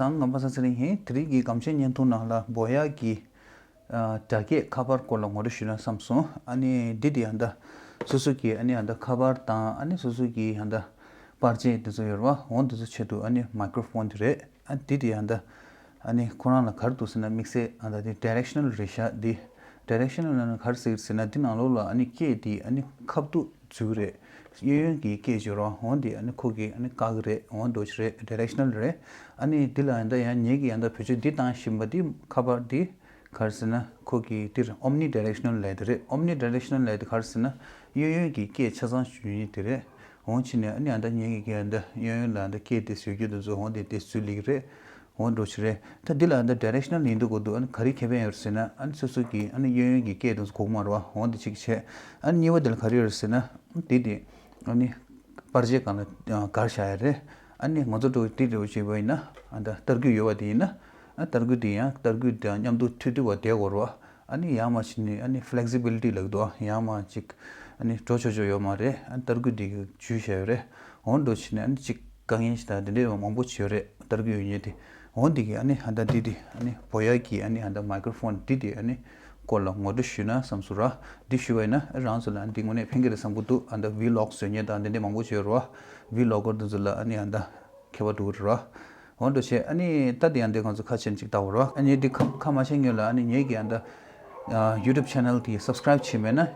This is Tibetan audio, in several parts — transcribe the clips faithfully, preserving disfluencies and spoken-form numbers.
ད་ང་པ་སངས་ཚེ་རིང་ཡིན། དེ་རིང་གི་སྒམ་ཆེན་བརྙན་ཐུང་ནང་ལ་བོ་ཡ་གི་ཨ་སྒྲ་སྐྱེད་ཁ་པར་སྐོར་ལ་ངོ་སྤྲོད་ཞུས་ན་བསམ་སོང་། ཨ་ནི་འདི་དེ་ཡང་ད་སོ་སོ་གི་ཨ་ནི་ཡང་ད་ཁ་པར་དང་ཨ་ནི་སོ་སོ་གི་ཡང་ད་པར་ཆས་དེ་ཚོ་ཡོད་རེད་བ། འོ་དེ་ཚོ་ཆེད་དུ་ཨ་ནི་མའི་ཀྲོ་ཕོན་དེ་རེད། ཨ་འདི་དེ་ཡང་ད་ཨ་ནི་ཁོ་རང་ལ་ག་རེ་འདུག་ཟེར་ན་དམིགས་བསལ་ཨ་ད་དེ་ཌི་རེག་ཤ་ནལ་རེད་ཤག་འདི་ཌི་རེག་ཤ་ནལ་ལབ་ན་ག་རེ་ཟེར་ཟེར་ན་འདི་ནང་ལོགས་ལ་ཨ་ནི་སྐད་དེ་ཨ་ནི་ཁ་བསྡུ་འཛུལ་རེད། གཡས་གཡོན་གྱི་སྐད་ཅིག་རོ། འོ་འདི་ཨ་ནི་ཁོ་གིས་ཨ་ནི་བཀག་གི་རེད། འོ་འགྲོ་ཆེ་རེད། ཌི་རེག་ཤ་ནལ་རེད། ཨ་ནི་འདི་ལ་ཡང་ད་ཡང་ངེད་ཀྱིས་ཡང་ད་བེད་སྤྱོད་འདི་བཏང་བཞིན་པ་འདི་ཁ་པར་འདི་ག་རེ་ཟེར་ན་ཁོ་གི་འདིར་ཨོམ་ནི་ཌི་རེག་ཤ་ནལ་ལབ་དེ་རེད། ཨོམ་ནི་ཌི་རེག་ཤ་ནལ་ལབ་དེ་ག་རེ་ཟེར་ན་གཡས་གཡོན་གྱི་སྐད་ཆ་ཚང་ཞུ་ཡིན་དེ་རེད། འོ་ཕྱིན་ནས་ཨ་ནི་ཡང་ད་ངེད་ཀྱིས་ཡང་ད་གཡས་གཡོན་ལ་ཡང་ད་སྐད་དེ་བཟོ་རྒྱུ་དེ་ཚོ་འོ་དེ་དེ་བཟོས་ལེགས་རེད། འོ་འགྲོ་ཆེ་རེད། ད་འདི་ལ་ད་ཌི་རེག་ཤ་ནལ་ཡིན་དུས་གོ་འདུག་ཨ་ནི་ག་རེ་ཁེ་ཕན་ཡོད་ཟེར་ན་ཨ་ནི་སོ་སོ་གི་ཨ་ནི་གཡས་གཡོན་གྱི་སྐད་དེ་ཚོ་གོ་གི་མ་རེད་བ། འོ་འདི་གཅིག་བྱས། ཨ་ནི་གཉིས་པ་དེ་ལ་ག་རེ་ཡོད་ཟེར་ན་འདི་དེ་ཨ་ནི་པར་ཆས་སྒང་ལ་བཀར་བཞག་ཡ་རེད། ཨ་ནི་ང་ཚོ་འགྲོ་འདི་འདྲ་བོ་བྱས་པ་ཡིན་ན་ཨ་ད་ཏར་སྐུད་ཡོད་པ་དེ་ཡིན་ན་ཨ་ཏར་སྐུད་དེ་ཡང་ཏར་སྐུད་དང་མཉམ་དུ་མཐུད་མཐུད་པ་བསྡད་དགོས་རེད་བ། ཨ་ནི་ཡར་མར་ཕྱིན་ནས་ཨ་ནི་ཕི་ལེག་སི་བི་ལི་ཊི་ལབ་འདུག་ཡར་མར་ཅིག་ཨ་ནི་འགྲོ་ཆོག་ཆོག་ཡོད་མ་རེད། ཨ་ནི་ཏར་སྐུད་འདི་གི་འཇུས་བཞག་ཡོད་རེད། འོ་འགྲོ་ཕྱིན་ནས་ཨ་ནི་ཅིག་དཀའ་ངལ་ཞིག་དང་དེ་འདྲའི་མང་པོ་ཅིག་ཡོད་རེད། ཏར་སྐུད་ཡོད་མཁན་དེ། འོ་འདི་གི་ཨ་ནི་ཧ་ད་འདི་འདི་ཨ་ནི་བོ་ཡ་གི་ཨ་ནི་ཧ་ད་མའི་ཀྲོ་ཕོན་འདི་འདི་ཨ་ནི་སྐོར་ལ་ངོ་སྤྲོད་ཞུས་ན་བསམ་སོང་ར། འདི་ཞུས་པ་ཡིན་ན་རང་ཚོ་ལ་ཨ་ནི་འདི་དངོས་གནས་ཕན་གྱི་རེད་བསམ་གྱི་འདུག་ཨ་ད་ཝི་ལོག་བཟོ་མཁན་དང་དེ་འདྲའི་མང་པོ་ཅིག་ཡོད་རེད་བ། ཝི་ལོག་གར་འདི་ཚོ་ལ་ཨ་ནི་ཨ་ད་ཁྱད་པར་འགྲོ་གི་རེད་ར། འོ་འདྲ་བྱས་ཨ་ནི་ད་དེ་ཡང་འདི་ང་ཚོ་ཁ་ཕྱེ་ཅིག་ལྟ་བར་བ། ཨ་ནི་འདི་ཁ་ཁ་མ་ཕྱེ་སྔོན་ལ་ཨ་ནི་ངེད་ཀྱི་ཨ་ད་ཡུ་ཊུབ་ཆེ་ནལ་དེ་སབ་སི་ཀ་རེབ་བྱས་མེད་ན་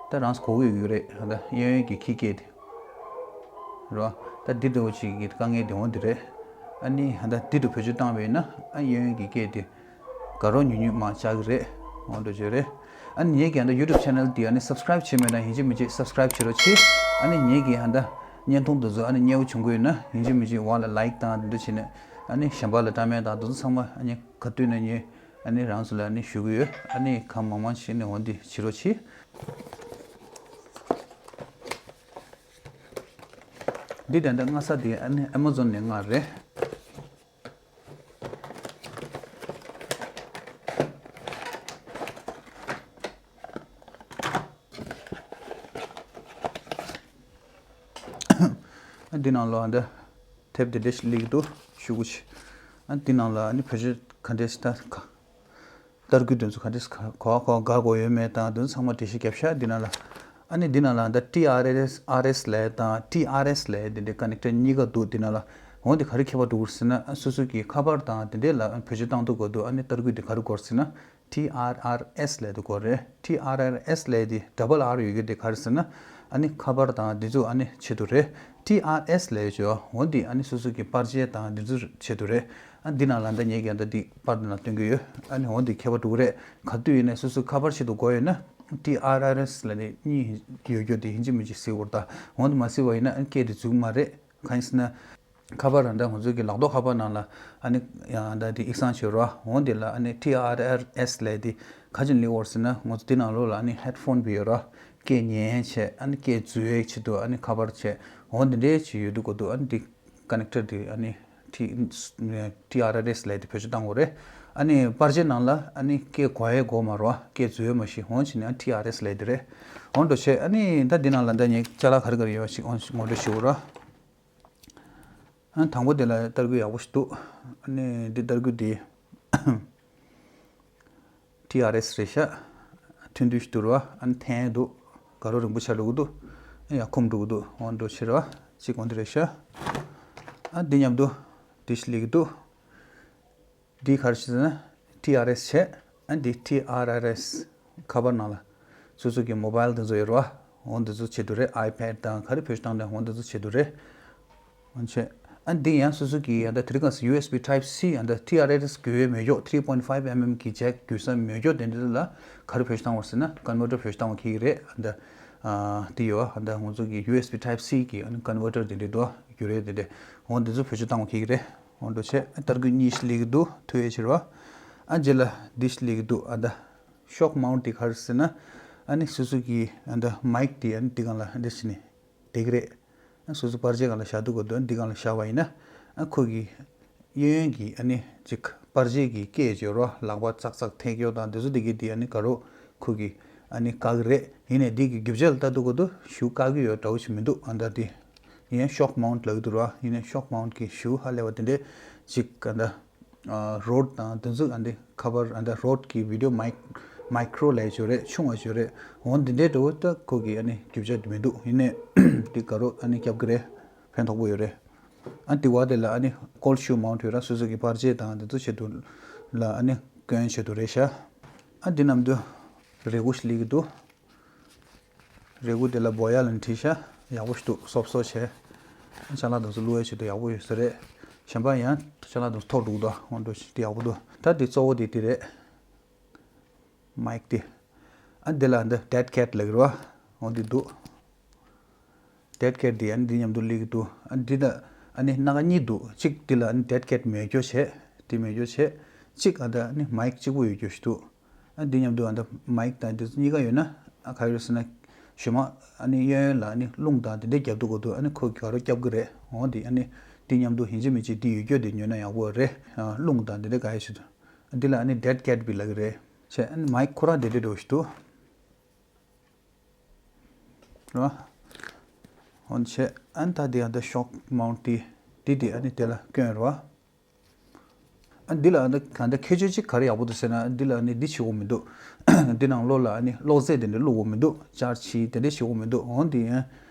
ད་རང་ཚོ་གོ་གི་ཡོད་ཀྱི་རེད། ཨ་ད་གཡས་གཡོན་གྱི་ཁྱི་སྐད་དེ་ར། ད་འདི་འདྲ་བོ་ཅིག་གི་དཀའ་ངལ་དེ་འོ་འདི་རེད། ཨ་ནི་ཨ་ད་འདི་འདྲ་བེད་སྤྱོད་བཏང་བས་ན་ཨ་གཡས་གཡོན་གྱི་སྐད་དེ་དགའ་རོགས་ཉུང་ཉུང་མ་ཆགས་ཀྱི་རེད། འོ་འདྲ་བྱས་རེད། ཨ་ནི་ངེད་ཀྱི་ཨ་ད་ཡུ་ཊུབ་ཆེ་ནལ་འདི་ཨ་ནི་སབ་སི་ཀ་རེབ་བྱས་མེད་ན་ཡིན་གཅིག་མིན་གཅིག་སབ་སི་ཀ་རེབ་བྱེད་རོགས་གྱིས། ཨ་ནི་ངེད་ཀྱི་ཨ་ད་བརྙན་ཐུང་འདི་ཚོ་ཨ་ནི་མཉེས་པོ་བྱུང་གི་ཡོད་ན་ཡིན་གཅིག་མིན་གཅིག་འོག་ལ་ལའིཀ་དང་འདི་འདྲ་བྱས་ནས་ཨ་ནི་གཞན་པ་ལ་ཀོ་མེན་ཊི་དང་འདི་ཚོ་ཚང་མ་ཨ་ནི་ག་དུས་ནས་ངས་ཨ་ནི་རང་ཚོ་ལ་ཨ་ནི་ཞུ་གི་ཡོད། ཨ་ནི་གང་མང་མང་བྱས་ནས་འོ་འདི་བྱེད་རོགས་གྱིས། འདི་ད་ལྟ་མངགས་ས་དེ་ཨ་ནི་ཨེ་མ་ཛོན་ནས་མངགས་རེད། ཨ་འདི་ནང་ལོགས་ཨ་འདི་དེབ་དེ་འདྲ་ཞིག་སླེབས་འདུག་ཞུ་གི་ཆེ། ཨ་འདི་ནང་ལ་ཨ་ནི་བེད་སྤྱོད་ག་འདྲས་ད་ག་ཏར་སྐུད་དེ་ཚོ་ག་འདྲས་ག་ག་ག་ག་དགོས་ཡོད་མེད་དང་དེ་ཚོ་ཚང་མ་འགྲེལ་བཤད་རྒྱབ་ཤག་འདི་ནང་ལ། ཨ་ནི་འདི་ནང་ལ་ད་ཊི་ཨར་ཨེས་ཨར་ཨེས་ལབ་དང་ཊི་ཨར་ཨེས་ལབ་དེ་འདྲའི་ཀ་ནེག་ཊར་གཉིས་ཀ་འདུག་འདི་ནང་ལ། འོ་འདི་ག་རེ་ཁྱད་པར་འདུག་ཟེར་ན་ཨ་སོ་སོ་གི་ཁ་པར་དང་དེ་འདྲས་ལ་ཨ་བེད་སྤྱོད་བཏང་དུས་སྐབས་དུ་ཨ་ནི་ཏར་སྐུད་དེ་ག་རེ་དགོས་ཟེར་ན། ཊི་ཨར་ཨར་ཨེས་ལབ་དེ་དགོས་རེད། ཊི་ཨར་ཨར་ཨེས་ལབ་དེ་ཌབ་བལ་ཨར་ཡོད་རྒྱུ་དེ་ག་རེ་ཟེར་ན་ཨ་ནི་ཁ་པར་དང་དེ་ཚོ་ཨ་ནི་ཆེད་དུ་རེད། ཊི་ཨར་ཨེས་ལབ་ཡོད་ཅོ་འོ་འདི་ཨ་ནི་སོ་སོ་གི་པར་ཆས་དང་དེ་ཚོ་ཆེད་དུ་རེད། ཨ་འདི་ནང་ལ་ད་ངས་ཀྱང་ད་འདི་པར་འདི་ནང་སྟོན་གྱི་ཡོད། ཨ་ནི་འོ་འདི་ཁྱད་པར་འདུག་རེད། ག་དུས་ཡིན་ན་སོ་སོ་ཁ་པར་ཆེད་དུ་དགོས་ཡོད་ན་ཊི་ཨར་ཨར་ཨེས་ལབ་ནས་གཉིས་ཡོད་རྒྱུ་དེ་ཡིན་གཅིག་མིན་གཅིག་གཟིགས་དགོས་རེད། ད་འོ་འདི་མ་གཟིགས་པ་ཡིན་ན་ཨ་ནི་སྐད་དེ་འཛུགས་མ་རེད། གང་ཡིན་ཟེར་ན། ཁ་པར་རང་འདྲ་ང་ཚོ་གི་ལག་ཐོག་ཁ་པར་ནང་ལ་ཨ་ནི་ཡང་ད་དེ་ཡིག་ཚང་བྱོས་རོགས། འོ་འདི་ལ་ཨ་ནི་ཊི་ཨར་ཨར་ཨེས་ལབ་དེ་ག་ཅིག་སླེབས་ཡོད་ཟེར་ན་ང་ཚོ་དེ་ནང་ལོགས་ལ་ཨ་ནི་ཧེཌ་ཕོན་བི་ཡོད་རོགས། སྐད་ཉན་བྱས་ཨ་ནི་སྐད་འཛུལ་ཡས་ཆེད་དུ་ཨ་ནི་ཁ་པར་བྱས་འོ་འདི་འདྲའི་ཅིག་ཡོད་འདུག་གོ་འདུག་ཨ་ནི་དེ་ཀ་ནེག་ཊར་དེ་ཨ་ནི་ཊི་ཊི་ཨར་ཨར་ཨེས་ལབ་དེ་བེད་སྤྱོད་བཏང་དགོས་རེད། ཨ་ནི་པར་ཆས་ནང་ལ་ཨ་ནི་སྐད་གོ་ཡས་དགོས་མ་རོགས། སྐད་འཛུལ་ཡས་མ་ཤེས་འོ་བྱས་ནས་ཨ་ཊི་ཨར་ཨེས་ལབ་དེ་རེད། འོ་འགྲོ་བྱས་ཨ་ནི་ད་འདི་ནང་ལ་ད་ངས་ཅ་ལག་ག་རེ་ག་རེ་ཡོད་ཞིག་འོ་ངོ་སྤྲོད་ཞུ་རོགས། ཨ་དང་པོ་དེ་ལ་ཏར་སྐུད་ཡག་པོ་ཞིག་འདུག་ཨ་ནི་འདི་ཏར་སྐུད་འདི་ཊི་ཨར་ཨེས་རེད་ཤག་ཐུང་ཐུང་ཞིག་འདུག་ར། ཨ་ནི་འཐེན་འདུག་དགའ་རོགས་རིང་པོ་ཆགས་འགྲོ་གི་འདུག་ཨ་ཡ་ཁུམ་འགྲོ་གི་འདུག་འོ་འགྲོ་ཕྱིར་བ་གཅིག་འོ་འདི་རེད་ཤག་ཨ་འདི་མཉམ་དུ་འདི་ཞིག་སླེབས་ཀྱི་འདུག་འདི་ག་རེ་ཞིག་ཟེར་ན་ཊི་ཨར་ཨེས་བྱས། ཨ་འདི་ཊི་ཨར་ཨར་ཨེས་ཁ་པར་ནང་ལ་སོ་སོ་གི་མོ་བཱལ་འདི་ཚོ་ཡོད་རེད་བ། འོ་འདི་ཚོ་ཆེད་དུ་རེད། ཨའི་པེཌ་དང་ག་རེ་བེད་སྤྱོད་བཏང་ནས་འོ་འདི་ཚོ་ཆེད་དུ་རེད། འོ་བྱས། ཨ་འདི་ཡང་སོ་སོ་གི་ཡང་ད་དེ་རིང་ཁ་སང་ཡུ་ཨེས་བི་ཊའིབ་སི་ཡང་ད་ཊི་ཨར་ཨར་ཨེས་དགོས་ཡོད་མེད་ཀྱོག་ཐི་རི་པོའིན་ཕའིབ་ཨེམ་ཨེམ་གི་ཇེག་དགོས་ས་མེད་ཀྱོག་དེ་འདྲ་ལ་ག་རེ་བེད་སྤྱོད་བཏང་བ་ཟེར་ན་ཀོན་ཝར་ཊར་བེད་སྤྱོད་བཏང་བ་ཁེལ་གྱི་རེད། ཨ་ད་ཨ་འདི་ཡོད་ཨ་ད་ང་ཚོ་གི་ཡུ་ཨེས་བི་ཊའིབ་སི་གི་ཨ་ནི་ཀོན་ཝར་ཊར་དེ་འདྲ་འདུག་ཨ་རྒྱུ་རེད་དེ་འདྲ་འོ་འདི་ཚོ་བེད་སྤྱོད་བཏང་བ་ཁེལ་གྱི་རེད། འོ་འདྲ་བྱས་ཨ་ཏར་སྐུད་གཉིས་ཤིག་སླེབས་ཀྱི་འདུག་ཐུག་ཡས་ཕྱིར་བ། ཨ་རྗེས་ལ་འདི་ཤིག་སླེབས་ཀྱི་འདུག་ཨ་ད་ཤོག་མའུན་ཊི་དེ་ག་རེ་ཟེར་ན་ཨ་ནི་སོ་སོ་གི་ཨ་ད་མའིག་དེ་ཨ་ནི་འདི་སྒང་ལ་འདི་བྱས་ནས་བསྡད་ཀྱི་རེད། ཨ་སོ་སོ་པར་ཆས་སྒང་ལ་བཞག་འདུག་ག་འདུག་འདི་སྒང་ལ་བཞག་པ་ཡིན་ན་ཨ་ཁོ་གི་གཡས་གཡོན་གྱི་ཨ་ནི་ཅིག་པར་ཆས་ཀྱི་སྐད་ཅིག་ཡོད་རེད་བ། ལག་པ་ཙག་ཙག་འཐེན་རྒྱུ་དང་འདི་ཚོ་འདི་གི་འདི་ཨ་ནི་དགའ་རོགས་ཁོ་གི་ཨ་ནི་བཀག་གི་རེད། ཡིན་ནའི་འདི་གི་རྒྱུ་ཆ་ལ་ལྟ་འདུག་ག་འདུག་ཞེ་པོ་བཀག་གི་ཡོད་འདྲ་བོ་ཞིག་མི་འདུག་ཨ་ད་འདི་ ཡིན་ན་ཤོག་མའུན་ཊི་ལབ་ཀྱི་འདུག་ར། ཡིན་ན་ཤོག་མའུན་ཊི་གི་ཤུ་ཧ་ལས་པ་དེ་འདྲས་ཅིག་ག་འདྲ། ཨ་རོཌ་དང་དེ་ཚོ་ཨ་འདི་ཁ་པར་ཨ་འདི་རོཌ་གི་བི་ཌི་ཡོ་མའིག་མའིག་རོ་ལབ་ཡ་ཅིག་ཡོད་རེད། ཆུང་བ་ཅིག་ཡོད་རེད། འོ་འདི་འདྲའི་འདྲ་བོ་ད་ཁོ་གི་ཨ་ནི་རྒྱུ་ཆ་འདི་མི་འདུག་ཡིན་ནའི་འདི་དགའ་རབ་ཨ་ནི་རྒྱབ་ཀྱི་རེད། ཕན་ཐོགས་པོ་ཡོད་རེད། ཨ་འདི་བ་དེ་ལ་ཨ་ནི་ཀོལ་ཌི་ཤུ་མའུན་ཊི་ཡོད་ར། སོ་སོ་གི་པར་ཆས་དང་དེ་ཚོ་ཆེད་དུ་ལ་ཨ་ནི་སྐྱོན་ཆེད་དུ་རེད་ཤག་ཨ་འདི་ནམ་དུ་རས་གུར་ཞིག་སླེབས་ཀྱི་འདུག་རས་གུར་དེ་ལ་བོ་ཡ་ལ་བྲིས་ཤག་ཡག་པོ་ཞིག་འདུག་སོབ་སོབ་བྱས། ཅ་ལག་དེ་ཚོ་བླུག་ཡ་ཆེད་དུ་ཡག་པོ་ཡོད་ས་རེད། གཞན་པ་ཡང་ཅ་ལག་དེ་ཚོ་ཐོགས་འགྲོ་གི་འདུག་འོ་འདྲ་ཞིག་དེ་ཡག་པོ་འདུག་ད་དེ་གཙོ་བོ་དེ་དེ་རེད། མའིག་དེ། ཨ་འདི་ལ་འདི་ཌེཌ་ཀེཊ་ལབ་ཀྱི་རེད་བ། འོ་འདི་འདུག་ཌེཌ་ཀེཊ་འདི་ཨ་ནི་འདི་མཉམ་དུ་སླེབས་ཀྱི་འདུག་ཨ་འདི་ལ་ཨ་ནི་སྣ་ཁ་གཉིས་འདུག་གཅིག་འདི་ལ་ཨ་ནི་ཌེཌ་ཀེཊ་མེད་རྒྱུ་བྱས། འདི་མེད་རྒྱུ་བྱས། གཅིག་ཨ་ད་ཨ་ནི་མའིག་གཅིག་པོ་ཡོད་རྒྱུ་ཞིག་འདུག་ཨ་འདི་མཉམ་དུ་ཨ་ད་མའིག་དང་འདི་གཉིས་ཀ་ཡོད་ན་ཨ་ག་རེ་ཟེར་ན། གཞུག་མ་ཨ་ནི་གཡས་གཡོན་ལ་ཨ་ནི་རླུང་དང་དེ་འདྲས་རྒྱབ་འདུག་གོ་འདུག་ཨ་ནི་ཁོ་ག་རེ་རྒྱབ་གི་རེད། འོ་འདི་ཨ་ནི་འདི་མཉམ་དུ་ཡིན་གཅིག་མིན་གཅིག་འདི་ཡོད་རྒྱུ་འདི་ཉོས་ན་ཡག་པོ་རེད། ཨ་རླུང་དང་དེ་འདྲས་ག་ཡེ་ཞིག་འདུག་འདི་ལ་ཨ་ནི་ཌེཌ་ཀེཊ་བི་ལབ་ཀྱི་རེད། བྱས་ཨ་ནི་མའིག་ཁོ་རང་དེ་འདྲས་འདྲ་བོ་ཞིག་འདུག་རེད་བ། འོ་བྱས་ཨ་ནི་ད་འདི་ཨ་ད་ཤོག་མའུན་ཊི་དེ་འདི་འདི་ཨ་ནི་དེ་ལ་སྐྱོན་རེད་བ། ཨ་འདི་ལ་ཨ་ད་ག་འདྲ་ཁྱད་ཆོས་གཅིག་ག་རེ་ཡག་པོ་འདུག་ཟེར་ན། འདི་ལ་ཨ་ནི་འདི་བྱེད་དགོས་མི་འདུག་འདི་ནང་ལོགས་ལ་ཨ་ནི་གློག་རྫས་དེ་འདྲ་བླུག་དགོས་མི་འདུག་ཅར་ཇི་དེ་འདྲ་བྱེད་དགོས་མི་འདུག་འོ་འདི་ཡང་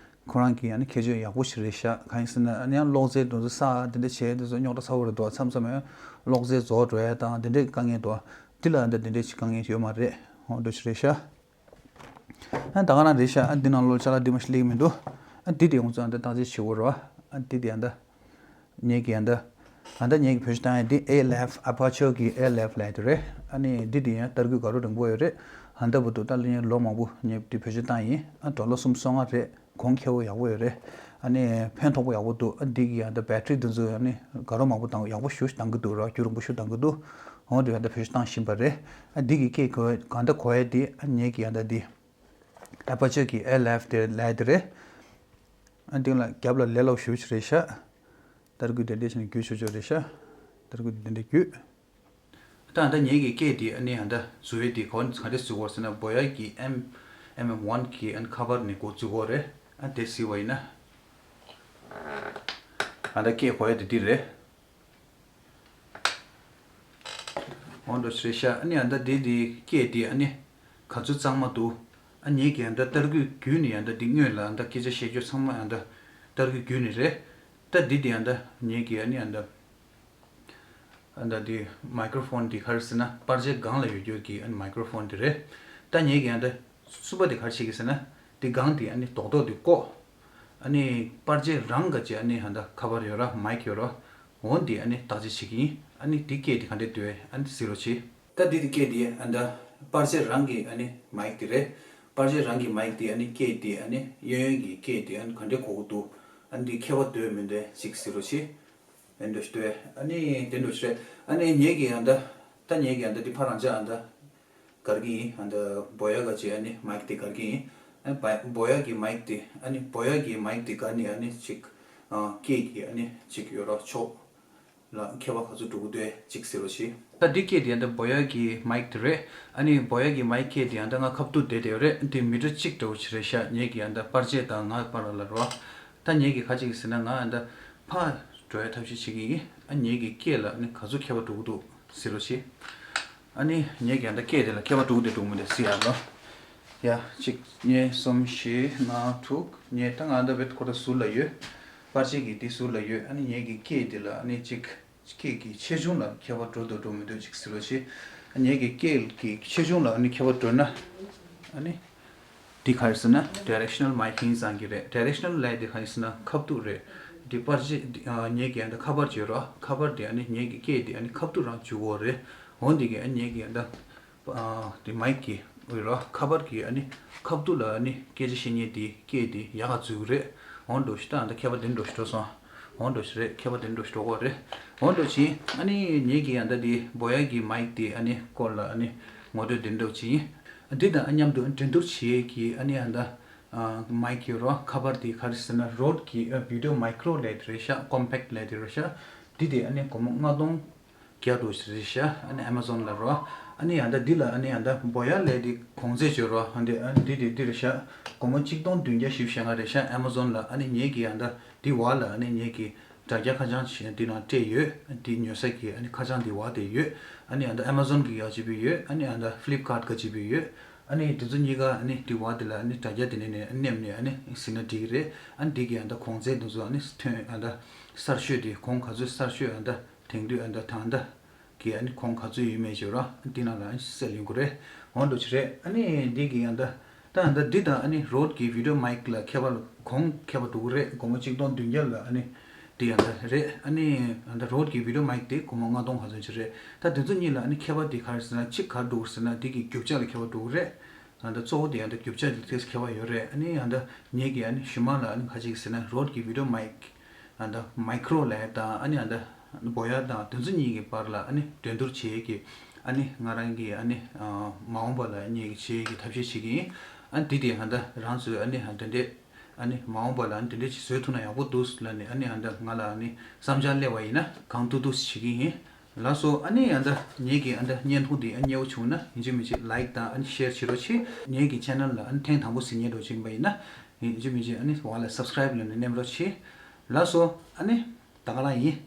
ཁོ་རང་གི་ཨ་ནི་ཁྱད་ཆོས་ཡག་པོ་ཞིག་རེད་ཤག་གང་ཡིན་ཟེར་ན་ཨ་ནི་ཡང་གློག་རྫས་དེ་ཚོ་ས་དེ་འདྲ་བྱས་དེ་ཚོ་རྙོག་དྲ་ཚ་པོ་རེད་འདུག་མཚམས་མཚམས་ཡང་གློག་རྫས་རྫོགས་འགྲོ་ཡ་དང་དེ་འདྲའི་དཀའ་ངལ་འདུག་འདི་ལ་ཨ་ད་དེ་འདྲའི་ཅིག་དཀའ་ངལ་ཡོད་མ་རེད། འོ་འདྲ་ཞིག་རེད་ཤག་ཨ་ད་ག་རང་རེད་ཤག་ཨ་འདི་ནང་ལོགས་ཅ་ལག་འདི་མ་ཞིག་སླེབས་མི་འདུག་ཨ་འདི་དེ་ཡོངས་རྫོགས་ཨ་ད་བརྟག་དཔྱད་བྱེད་དགོས་རེད་བ། ཨ་འདི་དེ་ཨ་ད། ངེད་ཀྱིས་ཨ་ད། ཨ་ད་ངེད་ཀྱིས་བེད་སྤྱོད་བཏང་ཡ་འདི་ཨེ་ལེབ་ཨ་པར་ཅར་གྱི་ཨེ་ལེབ་ལབ་ཡ་དེ་རེད། ཨ་ནི་འདི་དེ་ཡང་ལྟ་སྐུལ་དགའ་རབ་རིང་པོ་ཡོད་རེད། ཨ་ད་བར་དུ་ད་ལོ་ངས་ལོ་མང་པོ་ངས་འདི་བེད་སྤྱོད་བཏང་ཡིན། ཨ་ད་ལོ་གསུམ་སོ་ལྔ་རེད། གོང་ཁེ་པོ་ཡག་པོ་ཡོད་རེད། ཨ་ནི་ཕན་ཐོགས་པོ་ཡག་པོ་འདུག་ཨ་འདི་གི་ཨ་ད་བེ་ཊི་རི་འདི་ཚོ་ཨ་ནི་དགའ་རབ་མང་པོ་བཏང་ཡག་པོ་ཞེ་པོ་ཞིག་བཏང་གི་འདུག་ར། རྒྱུན་རིང་པོ་ཞེ་པོ་བཏང་གི་འདུག་འོ་འདི་ཨ་ད་བེད་སྤྱོད་བཏང་བཞིན་པ་རེད། ཨ་འདི་གི་སྐད་གོ་གང་ལྟར་གོ་ཡ་འདི་ཨ་ངེད་ཀྱིས་ཨ་ད་འདི། ཨ་པར་ཅར་གྱི་ཨེ་ལེབ་དེ་ལབ་ཡ་དེ་རེད། ཨ་འདི་ལ་རྒྱབ་ལ་ལས་སླ་པོ་ཞེ་པོ་ཅིག་རེད་ཤག་ལྟ་སྐུལ་དེ་འདྲས་བྱས་ནས་བརྒྱུད་ཆོག་ཆོག་རེད་ཤག་ལྟ་སྐུལ་དེ་འདྲས་བརྒྱུད། ད་ཨ་ད་ངེད་ཀྱི་སྐད་དེ་ཨ་ནི་ཨ་ད་འཛུལ་ཡ་དེ་ག་ག་འདྲས་འཛུལ་དགོས་ཟེར་ན། བོ་ཡ་གི་ཨེམ་ཨེམ་ཨེཕ་ཝན་གི་ཨ་ནི་ཁ་པར་ནས་འགོ་འཛུལ་དགོས་རེད། ཨ་དེ་གཟིགས་པ་ཡིན་ན། ཨ་ད་སྐད་གོ་ཡ་དེ་འདི་རེད། འོ་འདྲ་ཞིག་རེད་ཤག་ཨ་ནི་ཨ་ད་འདི་འདི་སྐད་འདི་ཨ་ནི་ག་ཚོད་གཙང་མ་འདུག་ཨ་ངེད་ཀྱིས་ཨ་ད་ལྟ་སྐུལ་བརྒྱུད་ནས་ཨ་ད་འདི་སྔོན་ལ་ཨ་ད་སྐད་ཆ་བཤད་རྒྱུ་ཚང་མ་ཨ་ད་ལྟ་སྐུལ་བརྒྱུད་ནས་རེད། ད་འདི་འདི་ཨ་ད་ངེད་ཀྱིས་ཨ་ནི་ཨ་ད་ཨ་ད་འདི་མའི་ཀྲོ་ཕོན་འདི་ག་རེ་ཟེར་ན། པར་ཆས་སྒང་ལ་ཡོད་རྒྱུ་གི་ཨ་ནི་མའི་ཀྲོ་ཕོན་འདི་རེད། ད་ངེད་ཀྱིས་ཨ་ད་གསུམ་པ་འདི་ག་རེ་བྱེད་ཀྱི་ཟེར་ན། འདི་སྒང་འདི་ཨ་ནི་རྡོག་རྡོག་འདི་བཀོག་ཨ་ནི་པར་ཆས་རང་ག་ཅིག་ཨ་ནི་ཨ་ད་ཁ་པར་ཡོད་ར། མའིག་ཡོད་ར། འོ་འདི་ཨ་ནི་བརྟག་དཔྱད་བྱེད་ཀྱི་ཡིན། ཨ་ནི་འདི་སྐད་འདི་ག་འདྲས་འདུག་ཨ་ནི་གཟིགས་རོགས་བྱེད། ད་འདི་འདི་སྐད་འདི་ཨ་ད་པར་ཆས་རང་གི་ཨ་ནི་མའིག་འདི་རེད། པར་ཆས་རང་གི་མའིག་འདི་ཨ་ནི་སྐད་འདི་ཨ་ནི་གཡས་གཡོན་གྱི་སྐད་འདི་ཨ་ནི་ག་འདྲས་གོ་གི་འདུག་ཨ་ནི་འདི་ཁྱད་པར་འདུག་མི་འདུག་ཅིག་གཟིགས་རོགས་བྱེད། དེ་འདྲ་ཞིག་འདུག་ཨ་ནི་དེ་འདྲ་ཞིག་རེད། ཨ་ནི་ངེད་ཀྱིས་ཨ་ད་ད་ངེད་ཀྱིས་ཨ་ད་འདི་ཕར་རང་འཇགས་ཨ་ད་སྒར་གྱི་ཡིན། ཨ་ད་བོ་ཡ་ག་ཅིག་ཨ་ནི་མའིག་དེ་སྒར་གྱི་ཡིན། ཨ་བ་བོ་ཡ་གི་མའིག་དེ་ཨ་ནི་བོ་ཡ་གི་མའིག་དེ་སྒར་ནས་ཨ་ནི་ཅིག་ཨ་སྐད་ཀྱི་ཨ་ནི་ཅིག་ཡོད་ར། ཕྱོགས་ལ་ཁྱད་པར་ག་ཚོད་འགྲོ་གི་འདུག་ཅིག་གཟིགས་རོགས་བྱེད། ད་འདི་སྐད་དེ་ཨ་ད་བོ་ཡ་གི་མའིག་དེ་རེད། ཨ་ནི་བོ་ཡ་གི་མའིག་སྐད་དེ་ཨ་ད་ང་ཁ་ཐུག་བསྡད་བསྡད་ཡོད་རེད། འདི་མི་ཊར་གཅིག་འདྲ་བོ་ཅིག་རེད་ཤག་ངེད་ཀྱི་ཨ་ད་པར་ཆས་དང་ང་བར་ལ་ར། ད་ངེད་ཀྱི་ཁ་ཅིག་གིས་ཟེར་ན་ང་ཨ་ད་ཕར་འགྲོ་ཡ་ཐབས་ཤེས་བྱེད་ཀྱི་ཡིན། ཨ་ངེད་ཀྱི་སྐད་ལ་ཨ་ནི་ག་ཚོད་ཁྱད་པར་འགྲོ་གི་འདུག་གཟིགས་རོགས་བྱེད། ཨ་ནི་ངེད་ཀྱི་ཨ་ད་སྐད་དེ་ལ་ཁྱད་པར་འགྲོ་གི་འདུག་འགྲོ་གི་མི་འདུག་གཟིགས་ཡ་ལོ། ཡ་གཅིག་གཉིས་གསུམ་བཞི་ལྔ་དྲུག་ངེད་ད་ང་ཨ་ད་བེད་ཁོ་ད་ཟུར་ལ་ཡོད། པར་ཆས་ཀྱི་དེ་ཟུར་ལ་ཡོད། ཨ་ནི་ངེད་ཀྱི་སྐད་དེ་ལ་ཨ་ནི་གཅིག་སྐད་ཀྱི་ཆེ་ཆུང་ལ་ཁྱད་པར་འགྲོ་འདུག་འགྲོ་མི་འདུག་ཅིག་གཟིགས་རོགས་བྱེད། ངེད་ཀྱི་སྐད་ཀྱི་ཆེ་ཆུང་ལ་ཨ་ནི་ཁྱད་པར་འགྲོ་ན། ཨ་ནི། འདི་ག་རེ་ཟེར་ན་ཌའི་རེག་ཤ་ནལ་མའིག་ཡིན་བསམ་གྱི་རེད། ཌའི་རེག་ཤ་ནལ་ལབ་ཡ་འདི་ག་རེ་ཟེར་ན་ཁ་ཐུག་རེད། འདི་པར་ཆས་འདི་ཨ་ངེད་ཀྱི་ཨ་ནི་ཁ་པར་བརྗོད་རོགས། ཁ་པར་འདི་ཨ་ནི་ངེད་ཀྱི་སྐད་འདི་ཨ་ནི་ཁ་ཐུག་རང་འཇུག་གི་ཡོད་རེད། འོ་འདི་གི་ཨ་ནི་ངེད་ཀྱི་ཨ་ད། ཨ་དེ་མའིག་གི་འོ་ར་ཁ་པར་གྱི་ཨ་ནི་ཁ་ཐུག་ལ་ཨ་ནི་སྐད་ཆ་བཤད་མཁན་དེ་སྐད་དེ་ཡག་ག་འཛུལ་གི་རེད། འོ་འདྲ་ཞིག་ད་ཨ་ད་ཁྱད་པར་དེ་འདྲ་ཞིག་འགྲོ་སོང་། འོ་འདྲ་ཞིག་རེད། ཁྱད་པར་དེ་འདྲ་ཞིག་འགྲོ་གི་རེད། འོ་འདྲ་ཞིག་ཨ་ནི་ངེད་ཀྱི་ཨ་ད་དེ་བོ་ཡ་གི་མའིག་དེ་ཨ་ནི་སྐོར་ལ་ཨ་ནི་ངོ་སྤྲོད་དེ་འདྲ་ཞིག་ཡིན། འདི་དང་ཨ་མཉམ་དུ་འགྲན་བསྡུར་བྱེད་ཀྱི་ཨ་ནི་ཨ་ད་ཨ་མའིག་ཡོད་ར། ཁ་པར་དེ་ག་རེ་ཟེར་ན་རོཌ་གི་ཨ་བི་ཌི་ཡོ་མའིག་རོ་ལབ་དེ་རེད་ཤག་ཀོམ་པེག་ལབ་དེ་རེད་ཤག་འདི་དེ་ཨ་ནི་སྒོར་མོ་ལྔ་སྟོང་བརྒྱ་འདྲ་ཞིག་རེད་ཤག་ཨ་ནི་ཨེ་མ་ཛོན་ལ་རོ། ཨ་ནི་ཡང་ད་འདི་ལ་ཨ་ནི་ཡང་ད་བོ་ཡ་ལས་འདི་གོང་ཚད་བརྗོད་རོགས། ཨ་འདི་ཨ་འདི་འདི་འདི་རེད་ཤག་སྒོར་མོ་གཅིག་སྟོང་བདུན་བརྒྱ་བཞི་བཅུ་ཞེ་ལྔ་རེད་ཤག་ཨེ་མ་ཛོན་ལ། ཨ་ནི་ངེད་ཀྱི་ཡང་ད་འདི་བ་ལ་ཨ་ནི་ངེད་ཀྱི་དྲ་རྒྱ་ཁ་བྱང་ཞིག་འདི་ནང་སྤྲད་ཡོད། འདི་ཉོ་ས་གི་ཨ་ནི་ཁ་བྱང་འདི་བ་དེ་ཡོད། ཨ་ནི་ཡང་ད་ཨེ་མ་ཛོན་གི་ཡག་ཅིག་པོ་ཡོད། ཨ་ནི་ཡང་ད་ཕི་ལིབ་ཀར་ག་ཅིག་པོ་ཡོད། ཨ་ནི་དེ་ཚོ་གཉིས་ཀ་ཨ་ནི་འདི་བ་དེ་ལ་ཨ་ནི་དྲ་རྒྱ་དེ་ནས་ནས་མནན་ནས་ཨ་ནི་ཟིན་ན་འགྲིག་གི་རེད། ཨ་ནི་འདི་གི་ཡང་ད་གོང་ཚད་དེ་ཚོ་ཨ་ནི་ཐོན་ཡང་ད་གསར་ཤོས་དེ་གོང་ག་ཚོད་གསར་ཤོས་ཡང་ད་དེང་དུས་ཡང་ད་ད་ད། གི་ཨ་ནི་གོང་ག་ཚོད་ཡོད་མེད་བརྗོད་རོགས། འདི་ནང་ལ་ཨ་ནི་གསལ་ཡོང་གི་རེད། འོ་འདྲ་ཅིག་རེད། ཨ་ནི་འདི་གི་ཡང་ད་ད་ཡང་ད་འདི་དང་ཨ་ནི་རོཌ་གི་བི་ཌིའོ་མའིག་ལ་ཁྱད་པར་གོང་ཁྱད་པར་འགྲོ་གི་རེད། སྒོར་མོ་གཅིག་སྟོང་བདུན་བརྒྱ་ལ་ཨ་ནི་འདི་ཡང་ད་རེད། ཨ་ནི་ཡང་ད་རོཌ་གི་བི་ཌིའོ་མའིག་དེ་སྒོར་མོ་ལྔ་སྟོང་ག་ཚོད་ཅིག་རེད། ད་དེ་ཚོ་གཉིས་ལ་ཨ་ནི་ཁྱད་པར་དེ་ག་རེ་ཟེར་ན་གཅིག་ག་རེ་འགྲོ་གི་རེད་ཟེར་ན་འདི་གི་རྒྱུ་ཆ་ལ་ཁྱད་པར་འགྲོ་གི་རེད། ད་ལྟ་གཙོ་བོ་དེ་ཡང་ད་རྒྱུ་ཆ་དེ་ཁྱད་པར་ཡོད་རེད། ཨ་ནི་ཡང་ད་ངེད་ཀྱི་ཨ་ནི་གཞུག་མ་ལ་ཨ་ནི་ཁ་ཅིག་ཟེར་ན་རོཌ་གི་བི་ཌིའོ་མའིག་ཨ་ད་མའིག་རོ་ལབ་ཡ་དང་ཨ་ནི་ཨ་ད་བོ་ཡ་དང་དེ་ཚོ་གཉིས་ཀྱི་བར་ལ་ཨ་ནི་འགྲན་བསྡུར་བྱེད་ཀྱི་ཨ་ནི་ང་རང་གི་ཨ་ནི་མ་འོངས་པ་ལ་ངེད་ཀྱི་བྱེད་ཀྱི་ཐབས་ཤེས་བྱེད་ཀྱི་ཡིན། ཨ་ནི་དེ་དེ་ཨ་ད་རང་ཚོས་ཨ་ནི་ཨ་དེ་འདྲས་ཨ་ནི་མ་འོངས་པ་ལ་ཨ་ནི་དེ་འདྲས་ཅིག་བཟོས་ཐུབ་ན་ཡག་པོ་འདུག་ལབ་ནས་ཨ་ནི་ཨ་ད་ང་ལ་ཨ་ནི་བསམ་འཆར་སླེབས་པ་ཡིན་ན་གང་ཐུབ་ཐུབ་བྱེད་ཀྱི་ཡིན། ལགས་སོ། ཨ་ནི་ཡང་ད་ངེད་ཀྱི་ཨ་ད་བརྙན་ཐུང་འདི་ཨ་མཉེས་པོ་བྱུང་ན་ཡིན་གཅིག་མིན་གཅིག་ལའིག་དང་ཨ་ནི་ཤེར་བྱེད་རོགས་གྱིས། ངེད་ཀྱི་ཆེ་ནལ་ལ་ཨ་ནི་ཐེངས་དང་པོ་གཟིགས་མཁན་འདྲ་ཅིག་ཡིན་པ་ཡིན་ན་ཡིན་གཅིག་མིན་གཅིག་ཨ་ནི་བ་ལ་སབ་སི་ཀ་རའིབ་ལ་ནི་མནན་རོགས་གྱིས། ལགས་སོ། ཨ་ནི་ད་ག་ལ་ཡིན།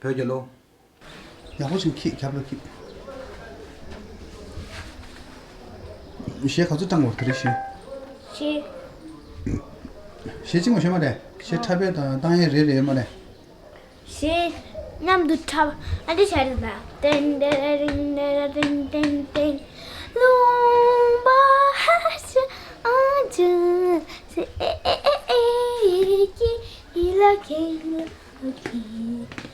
བོད་རྒྱལ་ལོ། ཡག་པོ་ཞིག་ཁྱི་རྒྱབ་ལ་ཁྱི། གཞས་ག་ཚོད་བཏང་བ་དེ་རེད་ཤི། གཞས། གཞས་གཅིག་མ་ཤེས་མ་རེད། གཞས་འཁྲབ་པའི་དང་བཏང་ཡས་རེད་རེད་མ་རེད། གཞས་མཉམ་དུ་འཁྲབ། ཨ་འདྲ་བྱས་རེད་ད། ཏན་ཏན་རིན་ཏན་རིན་ཏན་ཏན། ལུང་པ་ཧ་ཅང་ཨ་ཅང་སེ་ཨེ་ཨེ་ཨེ་ཨེ་ཀི་ཨི་ལ་ཁེ་ལ་ཁེ།